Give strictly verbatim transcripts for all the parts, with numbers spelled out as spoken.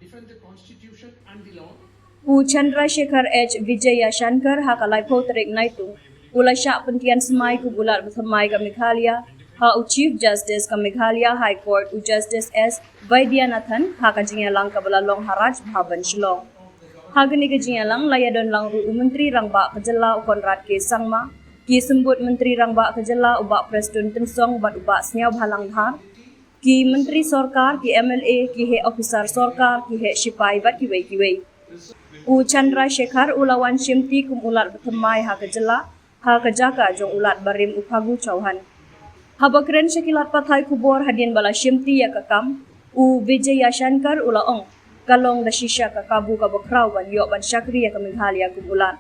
Defend the constitution and the law. U Chandrasekhar H Vijayashankar ha ka laiphew tarik Naitung u la shah pyntian smai kum u Lat bathymmai ka Meghalaya ha u Chief Justice ka Meghalaya High Court u Justice S Vaidyanathan ha ka jingïalang kaba la long ha Raj Bhavan Shillong. Ha kane ka jingïalang la ïadon lang ruh u Myntri Rangbah ka jylla u Conrad K Sangma, ki symbud Myntri Rangbah ka jylla u Bah Prestone Tynsong bad u Bah Sniawbhalang Dhar, ki Myntri Sorkar, ki M L A, ki heh ophisar sorkar, ki heh shipai bad kiwei kiwei. U Chandrasekhar u la wan shimti kum u Lat bathymmai ha ka jylla ha ka jaka jong u Lat barim u Phagu Chauhan. Haba kren sha ki lad pathai khubor hadien ba la shimti ïa ka kam, u Vijayashankar u la ong, ka long da shisha ka kabu kaba khraw ban ïoh ban shakri ïa ka Meghalaya kum u Lat.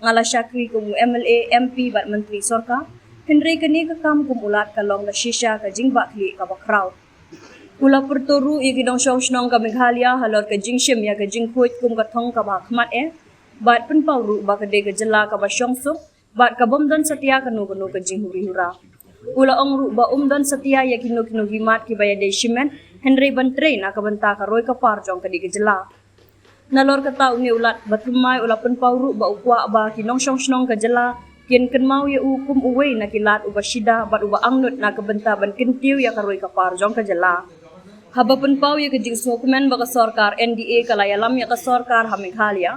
Nga la shakri kum u M L A, M P bad Myntri Sorkar, hynrei kane ka kam kum u Lat ka long da shisha ka jingbakla kaba khraw. U la pyrto ruh ïa ki nongshong shnong ka Meghalaya halor ka jingshim ïa ka jingkhuid kum ka thong kaba ha khmat eh, bad pynpaw ruh ba ka dei ka jylla kaba shong suk bad ka bym don satia kano kano ka jinghuri hura. U la ong ruh ba um don satia ïa kino kino ki mat kiba ïadei shimet, hynrei ban trei na ka bynta ka roi ka par jong ka dei ka jylla. Nalor kata une u Lat bathymmai u la pynpaw ruh ba u kwah ba ki nongshong shnong ka jylla kin kynmaw ïa u kum uwei na ki lad uba shida bad uba angnud na ka bynta ban kyntiew ïa ka roi ka par jong ka jylla. Haba pynpaw ïa ka jingsngewkmen ba ka sorkar N D A ka la ïalam ïa ka sorkar ha Meghalaya,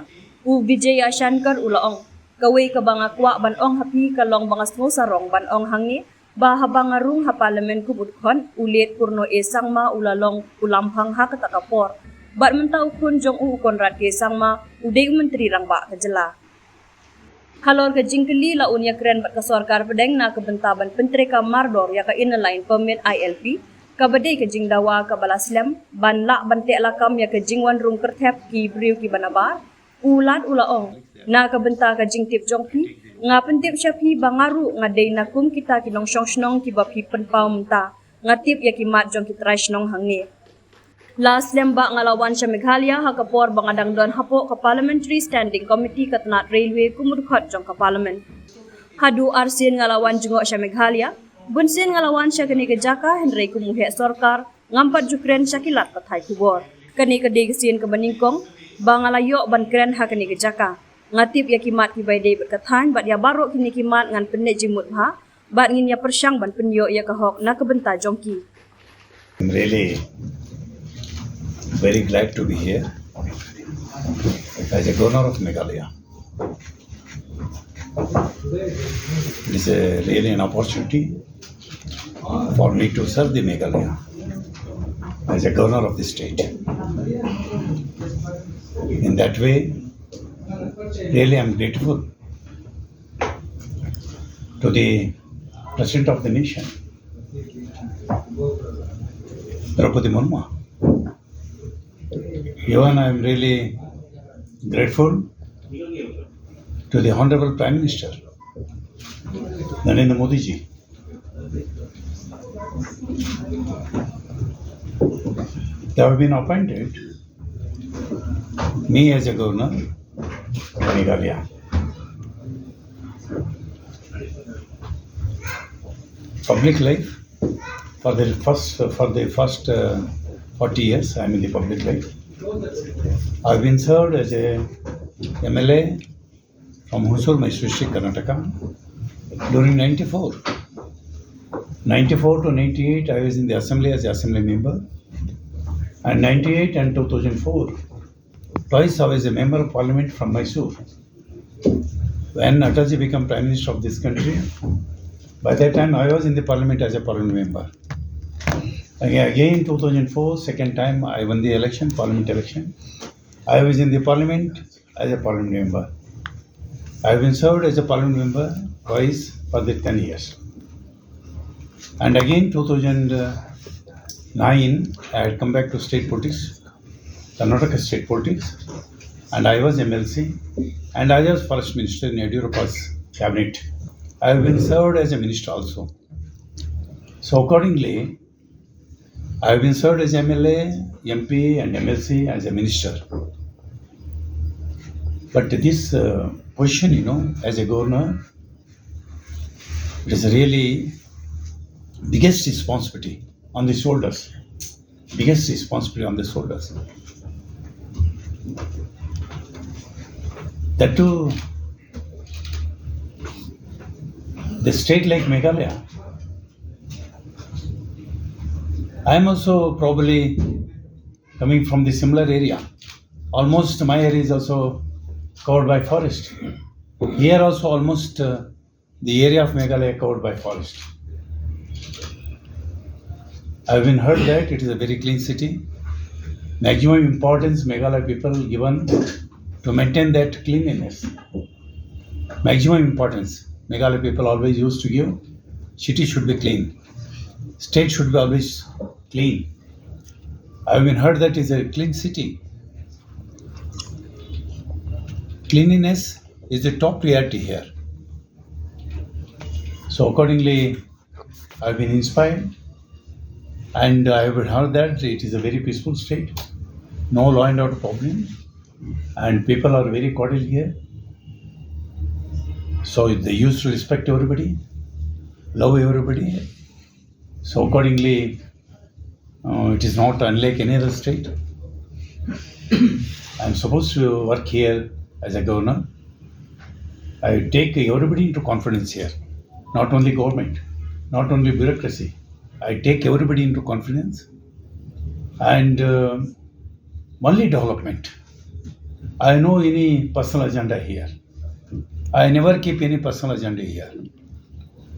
u Vijayashankar u la ong, kawei kaba nga kwah ban ong ha phi ka long ba nga sngew sarong ban ong hangne ba haba nga rung ha Parliament kum u dkhot, u Lat Purno A Sangma u la long u lamphang ha kata ka por. Bad mynta u khun jong u, u Conrad K Sangma, u dei u Myntri Rangbah ka jylla. Halor ka jingkylli la un ïakren bad ka sorkar pdeng na ka bynta ban pyntreikam mardor ïa ka Inner Line Permit, I L P, kaba dei ka jingdawa kaba la slem ban lah ban teh lakam ïa ka jingwan rung kyrthep ki briew kiba nabar. U Lat u la ong, na ka bynta ka jingtip jong phi, nga pyntip sha phi ba nga ruh nga dei na kum kita ki nongshong shnong kiba phi pynpaw mynta. Nga tip ïa ki mat jong ki trai shnong hangne. La slem ba nga la wan sha Meghalaya ha ka por ba nga dang don hapoh ka Parliamentary Standing Committee ka tnat Railway kum u dkhot jong ka Parliament. Haduh arsien nga la wan jngoh sha Meghalaya, bunsien nga la wan sha kane ka jaka, hynrei kum u heh sorkar, ngam pat ju kren sha ki lad pathai khubor. Kane ka dei ka sien kaba nyngkong ba nga la ïoh ban kren ha kane ka jaka. Nga tip ïa ki mat kiba ïadei bad ka thaiñ bad ïa baroh kine ki mat ngan pynleit jingmut bha bad ngin ïa pyrshang ban pynïoh ïa ka hok na ka bynta jong ki. I'm really very glad to be here as a governor of Meghalaya. It is a really an opportunity for me to serve the Meghalaya as a governor of the state. In that way, really, I'm grateful to the President of the nation, Draupadi Murmu. Even I am really grateful to the Honorable Prime Minister, Narendra Modi ji. They have been appointed me as a governor of Meghalaya. Public life for the first, for the first, uh, forty years, I am in the public life. I've been served as a M L A from Husur, Mysore district, Karnataka, during ninety-four. Ninety-four to ninety-eight, I was in the assembly as assembly member. And ninety-eight and two thousand four, twice I was a member of parliament from Mysore. When Atalji became Prime Minister of this country, by that time I was in the parliament as a parliament member. Again, again two thousand four, second time I won the election, parliament election. I was in the parliament as a parliament member. I have been served as a parliament member twice for the ten years. And again, two thousand nine, I had come back to state politics, Karnataka state politics, and I was M L C, and I was first minister in Yadiyurappa's cabinet. I have been served as a minister also. So accordingly, I have been served as M L A, M P, and M L C, as a minister. But this, uh, position, you know, as a governor, it is really biggest responsibility on the shoulders. Biggest responsibility on the shoulders. That too, the state like Meghalaya, I am also probably coming from the similar area. Almost my area is also covered by forest. Here also almost uh, the area of Meghalaya covered by forest. I've been heard that it is a very clean city. Maximum importance Meghalaya people given to maintain that cleanliness. Maximum importance Meghalaya people always used to give. City should be clean. State should be always clean. I've been heard that is a clean city. Cleanliness is the top priority here. So accordingly, I've been inspired, and I've heard that it is a very peaceful state, no law and order problem, and people are very cordial here. So they used to respect everybody, love everybody. So accordingly, uh, it is not unlike any other state. I'm supposed to work here as a governor. I take everybody into confidence here, not only government, not only bureaucracy. I take everybody into confidence, and uh, only development. I no any personal agenda here. I never keep any personal agenda here,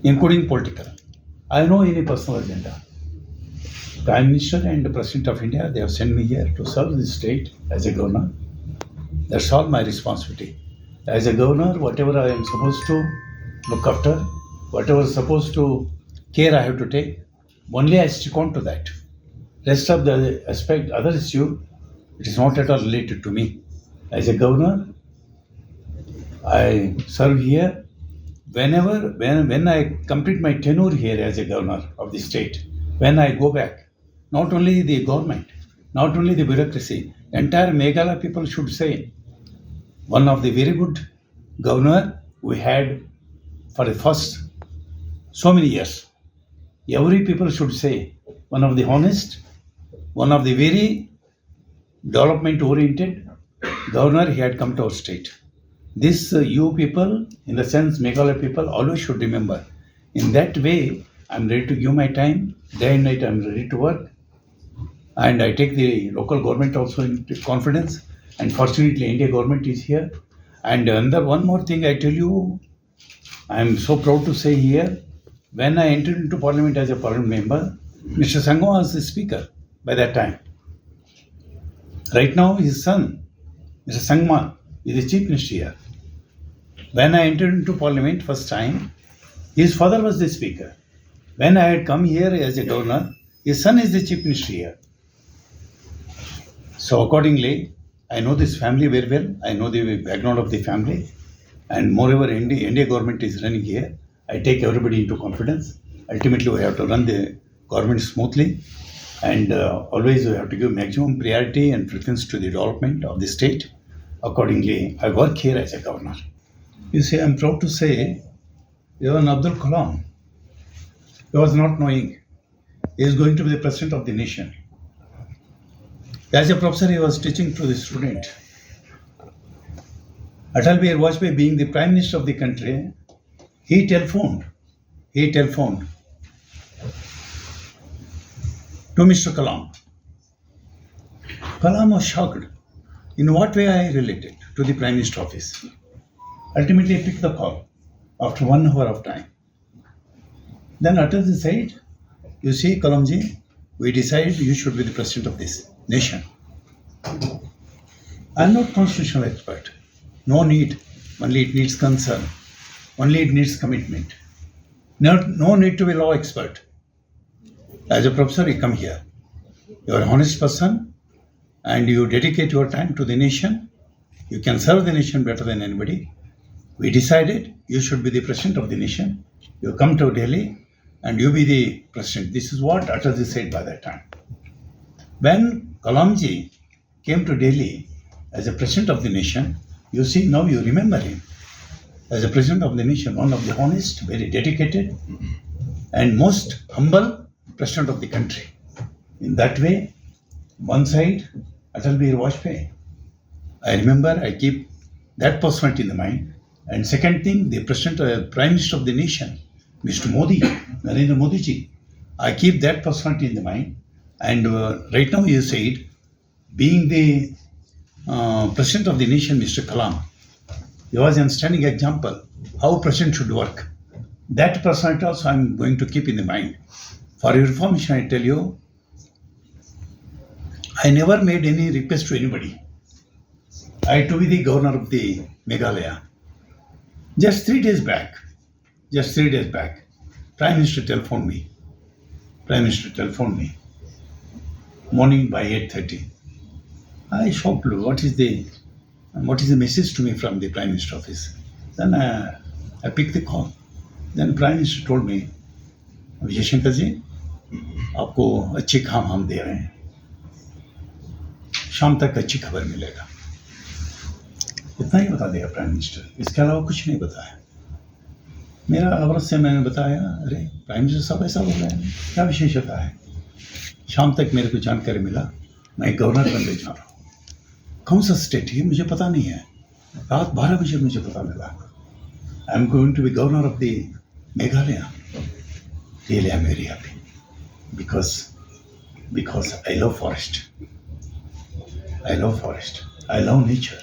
including political. I no any personal agenda. Prime Minister and the President of India, they have sent me here to serve the state as a governor. That's all my responsibility. As a governor, whatever I am supposed to look after, whatever supposed to care I have to take, only I stick on to that. Rest of the aspect, other issue, it is not at all related to me. As a governor, I serve here. Whenever, when, when I complete my tenure here as a governor of the state, when I go back, not only the government, not only the bureaucracy, entire Meghalaya people should say, one of the very good governor we had for the first so many years. Every people should say, one of the honest, one of the very development oriented governor he had come to our state. This uh, you people, in the sense Meghalaya people, always should remember. In that way, I'm ready to give my time. Day and night, I'm ready to work. And I take the local government also into confidence. And fortunately, India government is here. And another one more thing I tell you, I am so proud to say here, when I entered into parliament as a parliament member, Mister Sangma was the speaker by that time. Right now, his son, Mister Sangma, is the chief minister here. When I entered into parliament first time, his father was the speaker. When I had come here as a governor, his son is the chief minister here. So accordingly, I know this family very well. I know the background of the family. And moreover, India, India government is running here. I take everybody into confidence. Ultimately, we have to run the government smoothly. And uh, always we have to give maximum priority and preference to the development of the state. Accordingly, I work here as a governor. You see, I'm proud to say, even Abdul Kalam, he was not knowing he is going to be the president of the nation. As a professor, he was teaching to the student. Atal Bihari Vajpayee, being the prime minister of the country, he telephoned. He telephoned to Mister Kalam. Kalam was shocked. In what way I related to the Prime Minister office? Ultimately, I picked the call after one hour of time. Then Atalji said, "You see, Kalamji, we decided you should be the president of this nation." I'm not constitutional expert. No need. Only it needs concern. Only it needs commitment. No, no need to be law expert. As a professor, you come here. You are an honest person and you dedicate your time to the nation. You can serve the nation better than anybody. We decided you should be the president of the nation. You come to Delhi and you be the president. This is what Atalji said by that time. When Kalamji came to Delhi as a president of the nation, you see, now you remember him as a president of the nation, one of the honest, very dedicated, and most humble president of the country. In that way, one side, Atal Bihari Vajpayee, I remember, I keep that personality in the mind. And second thing, the President, uh, Prime Minister of the nation, Mister Modi, Narendra Modi ji, I keep that personality in the mind. And uh, right now, you said, being the uh, President of the nation, Mister Kalam, he was a standing example how president should work. That personality also I'm going to keep in the mind. For your information, I tell you, I never made any request to anybody. I to be the governor of the Meghalaya. Just three days back, just three days back, Prime Minister telephoned me. Prime Minister telephoned me morning by eight thirty. I shocked. What is the what is the message to me from the Prime Minister office? Then I, I picked the call. Then Prime Minister told me, विजय शंकर जी, आपको अच्छी खबर हम दे रहे हैं, शाम तक अच्छी खबर मिलेगा। इतना ही बता दिया प्राइम मिनिस्टर, इसके अलावा कुछ नहीं बताया। मेरा अवरत से मैंने बताया, अरे, प्राइम मिनिस्टर साहब ऐसा बोल रहे हैं, क्या विशेषता है? शाम तक मेरे को जानकारी मिला, मैं गवर्नर बनने जा रहा हूँ। कौन सा स्टेट है, मुझे पता नहीं है। रात बारह बजे मुझे पता मिला, I am going to be governor of the Meghalaya. Really, I am very happy because because I love forest. I love forest. I love nature.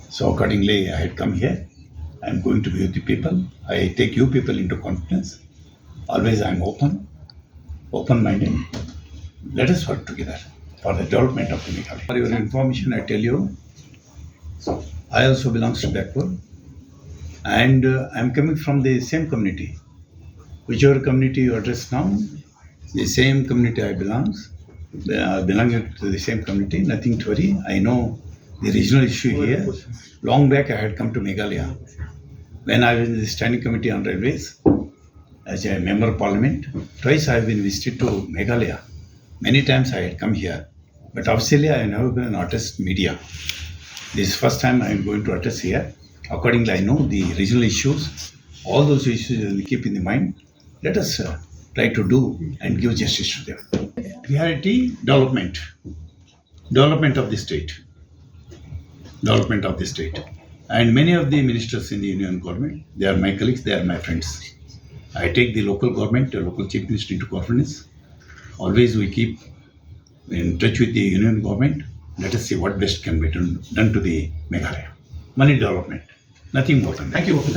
So accordingly, I had come here. I am going to be with the people. I take you people into confidence. Always I am open, open-minded. Let us work together for the development of the Meghalaya. For your information, I tell you, I also belongs to backward, and uh, I am coming from the same community. Whichever community you address now, the same community I belongs. Uh, belonging to the same community, nothing to worry. I know the regional issue here. Long back, I had come to Meghalaya when I was in the standing committee on railways as a member of parliament. Twice I have been visited to Meghalaya. Many times I had come here, but officially I have never been an address media. This is first time I am going to address here. Accordingly, I know the regional issues. All those issues we keep in the mind. Let us uh, try to do and give justice to them. Priority development, development of the state, development of the state. And many of the ministers in the union government, they are my colleagues, they are my friends. I take the local government, the local chief minister into confidence. Always we keep in touch with the union government. Let us see what best can be done, done to the Meghalaya. Money development, nothing more than that. Thank you.